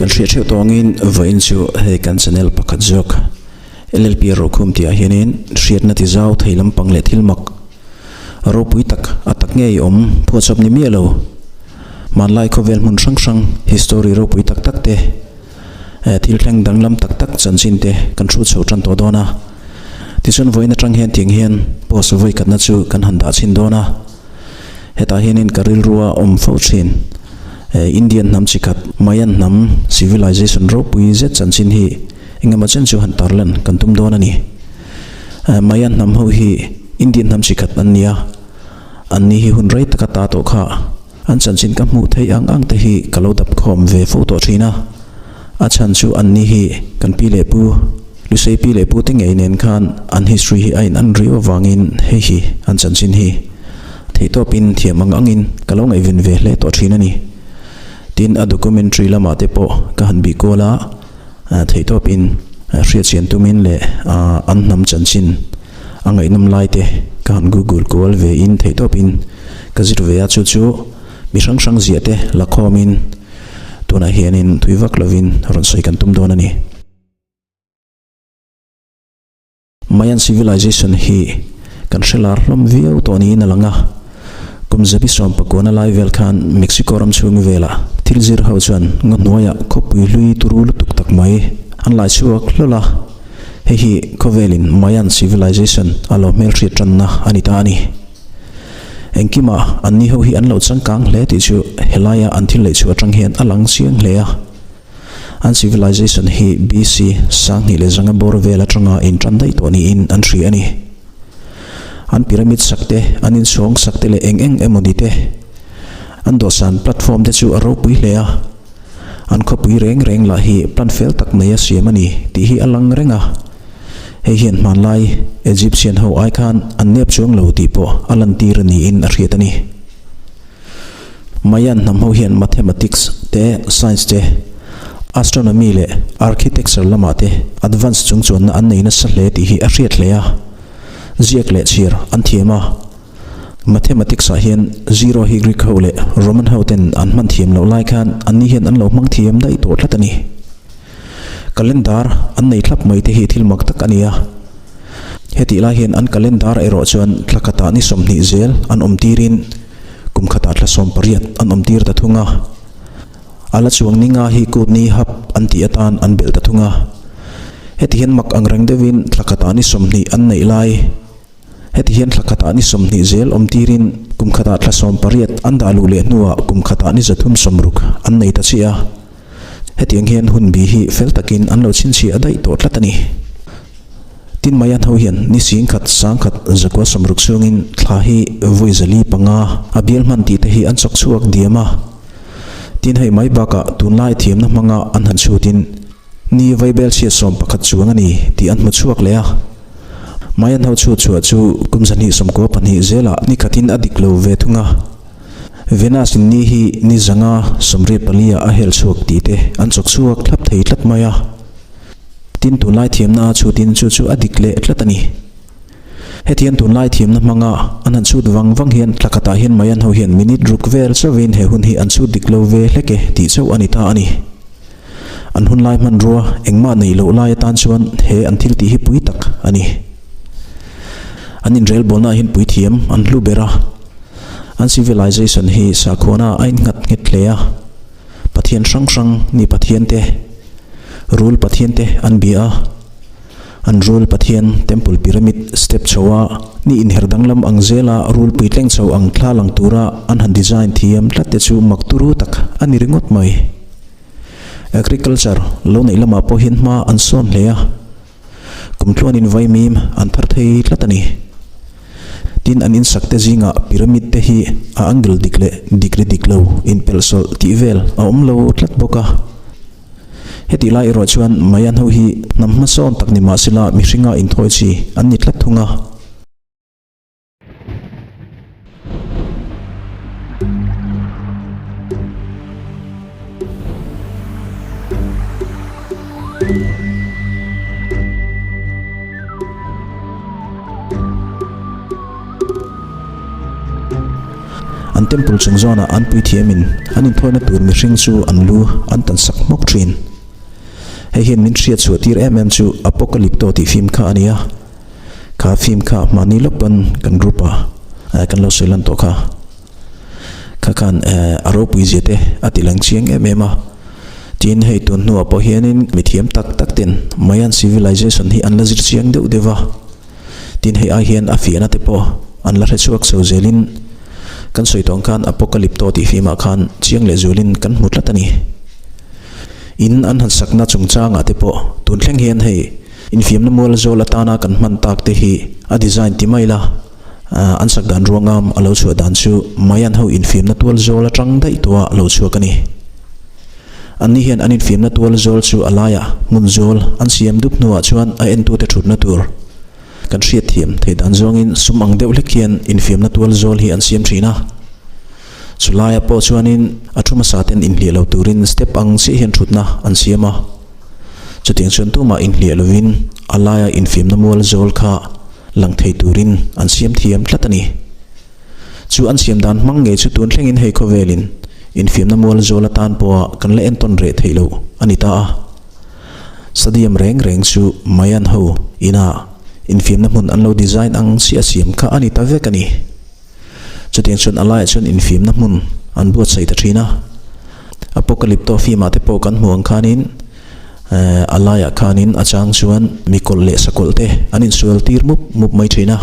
Kan hriat theuh tawngin vawiin chu hei kan channel pakhat zawk LLP Rokhum tih ah hianin hriatna ti zau thei lampang leh thil mak ropui tak a tak ngei awm phuahchawp ni miah lo. Hmanlai khawvel hmun hrang hrang history ropui tak tak te thil thleng danglam tak tak chanchin te kan hrut chho tan tawh dawn a. Tichuan vawiin atang hian tiang hian post vawi khatna chu kan han dah chhin dawn a. Hetah hianin ka rilrua awm fo thin. Indian hnam chi khat Mayan hnam civilization ropui zet chanchin hi engemaw chen chu han tarlan kan tum dawn a ni. Mayan hnam ho hi Indian hnam chi khat an ni a, an ni hi hun rei taka ta tawh kha an chanchin ka hmuh theih ang ang te hi ka lo dap khawm ve fo tawh thin a. A chhan chu an ni hi kan pi leh pu, Lusei pi leh pu te ngei nen khan an history hi a in an riau avangin hei hi an chanchin hi theihtawpin thiam ang angin ka lo ngaihven ve hle tawh thin a ni. Tin, a documentary lamah te pawh ka han bih kual a, theihtawpin hriatchian tumin leh an hnam chanchin a ngaihnawm lai te ka han google kual ve in theihtawpin ka zir ve a, chu chu mi hrang hrang ziah te la khawmin tunah hianin tui vak lovin rawn sawi kan tum dawn a ni. Mayan civilization hi kan hre lar hlawm viau tawh niin a lang a. Kum zabi sawm pakuana lai vel khan Mexico ram chhung velah thil zir ho chuan ngaw hnuaiah khawpui hlui turu lutuk tak mai an lai chhuak hlawl a. Hei hi khawvelin Mayan civilization a lo hmelhriat tanna a ni ta a ni. Engkimah anni ho hi an lo changkang hle tih chu helaia an thil neih chhuah atang hian a lang chiang hle a. An civilization hi BC 10,000 leh zanga bawr vel atanga intan daih tawh niin an hria a ni. An pyramid sak te, an inchhawng sak te leh eng eng emaw ni te. An dawhsan platform te chu a ropui hle a. An khawpui reng reng lah hi plan fel tak nei a siam a ni tih hi a lang reng a. Hei hian hmanlai Egyptian ho ai khan an nep chuang lo tih pawh a lantir niin a hriat a ni. Mayan hnam ho hian mathematics te, science te, astronomy leh architecture lamah te advance chungchuanna an nei nasa hle tih hi a hriat hle a. Ziak leh chhir an thiam a. Mathematics ah hian zero hi Greek ho leh Roman ho ten an hman thiam loh lai khan anni hian an lo hmang thiam daih tawh tlat a ni. Calendar an nei thlap mai te hi thil mak tak a ni a. Hetih lai hian an calendar erawh chuan thla khatah ni 20 zel an awm tirin kum khatah thla 18 an awm tir ta thung a. A la chuang ni nga hi kut ni hap an tih atan an belh ta thung a. Heti hian mak ang reng deuhin thla khatah ni 20 an neih lai. Heti hian thla khatah ni 20 zel awm tirin kum khatah thla 18 an dah luh leh hnuah kum khatah ni 360 an nei ta chiah a. Hetiang hian hun bi hi fel takin an lo chhinchhiah daih tawh tlat a ni. Tin Mayan ho hian ni singkhat sangkhat zakua 60 chhungin thla hi vawi 405 a bial hman tih te hi an chawk chhuak diam a. Tin hei mai bakah tunlai thiamna hmanga an han chhutin ni vaibel chhiat 11 chuang a ni tih an hmu chhuak leh a. Mayan ho chhut chhuah chu kum 292 zelah ni khatin a dik lo ve thung a. Venus in ni hi ni zanga 84 ah a hel chhuak tih te an chawk chhuak thlap thei tlat mai a. Tin tunlai thiamna a chhutin chu chu a dik leh tlat a ni. Hetiang tunlai thiamna hmanga an han chhut vang vang hian thla khatah hian Mayan ho hian minute ruk vel chauhin he hun hi an chhut dik lo ve hlek e tih chauh a ni ta a ni. An hunlai hmanrua engmah neih loh lai atan chuan he an thil tih hi pui tak a ni. An inrelbawlnaah hian puithiam an hlu ber a. An civilization hi sakhuana a innghat nghet hle a, pathian hrang hrang ni pathian te, rul pathian te an bia a. An rul pathian temple pyramid step chho a ni inher danglam ang zela rul puitleng chho ang thla lang tura an han design thiam tlat te chu mak turu tak a ni ringawt mai. Agriculture lo neih lamah pawh hian hma an sawn hle a. Kum tluanin vaimim an thar thei tlat a ni. Tin, an insak te zingah pyramid te hi a angle dik leh dik ri dik lo inpelhsawlh tih vel a awm lo tlat bawk a. Hetih lai erawh chuan Mayan ho hi hnam hmasawn tak ni mahsela mihringa inthawi chi an ni tlat thung a. An An temple chung zawnah an puithiamin an inthawina tur mihring chu an lu an tan sak hmawk thin. Hei hian min hriat chhuah tir em em chu Apocalypto tih film kha a ni a. Kha film kha mahni lawk pawn kan group ah kan lo sawi lan tawh kha. Kha khan a ropui zia te a ti lang chiang em em a. Tin, hei tun hnuah pawh hianin mithiam tak tak ten Mayan civilization hi an la zir chiang deuh deuh a. Tin, hei ai hian a fiahna te pawh an la hre chhuak chho zelin kan sawi tawng khan Apocalypto tih fimah khan chiang leh zulin kan hmu tlat a ni. In an han sakna chungchangah te pawh tun thleng hian hei infiamna mual zawl atana kan hman tak te hi a design ti mai la, an sak dan ruangam a lo chhuah dan chu Mayan ho infiamna tual zawl atang daih tawha lo chhuak a ni. Anni hian an infiamna tual zawl chu a laiah hmun zawl an siam dup hnuah chuan a entute thutna tur kan hriatthiam theih dan zawngin sum ang deuh hlek hian infiamna tual zawl hi an siam thin a. Chu laiah pawh chuanin a thu hmasa ten inhliah lo turin step ang chiah hian thutna an siam a. Chutiang chuan tumah inhliah lovin a laia infiamna mual zawl kha lang thei turin an siam thiam tlat a ni. Chu an siam dan hmang ngei chu tun thlengin hei khawvelin infiamna mual zawl atan pawha kan la entawn reh theih loh a ni ta a. Stadium reng reng chu Mayan ho ina infiamna hmun an lo design ang chiah siam kha a ni ta vek a ni. Chutiang chuan a laiah chuan infiamna hmun an buatsaih ta thin a. Apocalypto film ah te pawh kan hmuh ang khanin a laiah khanin a chang chuan mikawlh leh sakawlh te an insual tir mup mup mai thin a.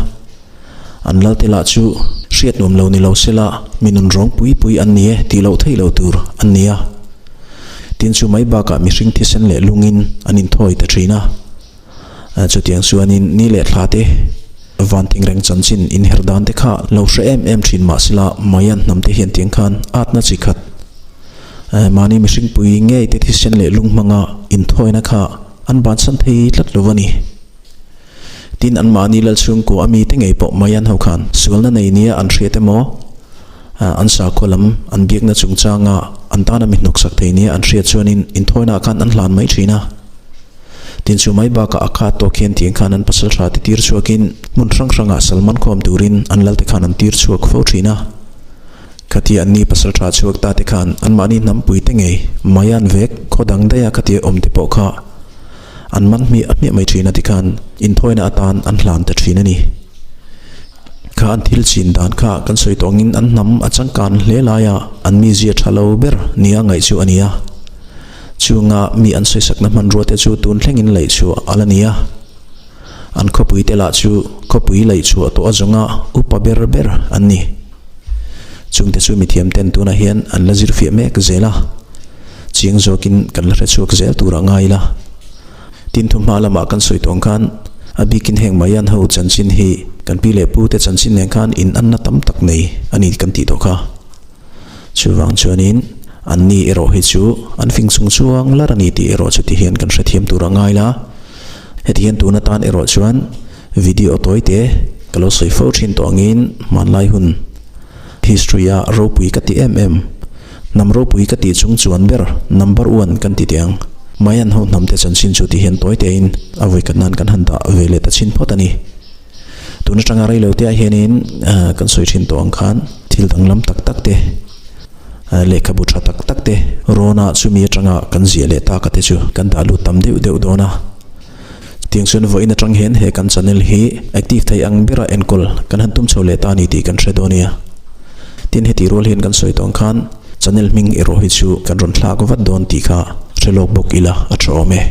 An lalte lah chu hriat nuam lo ni lo sela mi nun rawng pui pui an ni e tih loh theih loh tur an ni a. Tin chu mai bakah mihring thisen leh lungin an inthawi ta thin a. Chutiang chuanin ni leh thla te van thingreng chanchin inher dan te kha lo hre em em thin mah sela Mayan hnam te hian tiang khan atna chi khat mahni mihring pui ngei te thisen leh lung hmanga inthawina kha an bansan thei tlat lo a ni. Tin, anmahni lal chhungkua a mite ngei pawh Mayan ho khan sualna nei nia an hriat emaw, an sakhaw lam an biakna chungchanga an tana mi hnawksak thei nia an hriat chuanin inthawinaah khan an hlan mai thin a. Tin, chu mai bakah a khat tawk hian tiang khan an pasal tha te tir chhuakin hmun hrang hrangah salman khawm turin an lalte khan an tir chhuak fo thin a. Khatia anni pasal tha chhuak ta te khan anmahni hnampui te ngei Mayan vek khaw dang daiha khatia awm te pawh kha An man hmiah hmiah mai thin a tikhan inthawina atan an hlan ta thin a ni. Kha an thil chin dan kha kan sawi tawh angin an hnam a changkan hle laia an mizia tha lo ber nia ngaih chu a ni a. Chunga mi an sawisakna hmanrua te chu tun thlengin laih chhuah a la ni a. An khawpui te lah chu khawpui laih chhuah tawh a zawnga upa ber ber an ni. Chungte chu mithiam ten tunah hian an la zir fiah mek zel a. Chiang zawkin kan la hre chhuak zel tur a ngai ila. Tin thu hma lamah kan sawi tawng khan a bikin heng Mayan ho chanchin hi kan pi leh pu te chanchin nen khan in anna tam tak nei a ni kan tih tawh kha. Chuvang chuanin anni erawh hi chu an fing chung chuang lar a ni tih erawh chu ti hian kan hrethiam tur a ngai la. Heti hian tun atan erawh chuan video tawi te ka lo sawi fo thin tawh angin hmanlai hun history a ropui ka ti em em. Hnam ropui ka tih chung chuan ber number one kan ti teh ang. Mayan ho hnam te chanchin chu ti hian tawi tein a vawikhat nan kan han dah ve leh ta chhin phawt a ni. Tun atanga rei lo te ah hianin kan sawi thin tawh ang khan thil danglam tak tak te, lehkhabu tha tak tak te rawna chumi atanga kan ziah leh taka te chu kan dah lut tam deuh deuh dawn a. Tiang chuan vawiin atang hian he kan channel hi active thei ang bera enkawl kan han tum chho leh ta a ni tih kan hre dawn nia. Tin heti rual hian kan sawi tawng khan channel hming erawh hi chu kan rawn thlak vat dawn tih kha hre lawk bawk ila a tha awm e.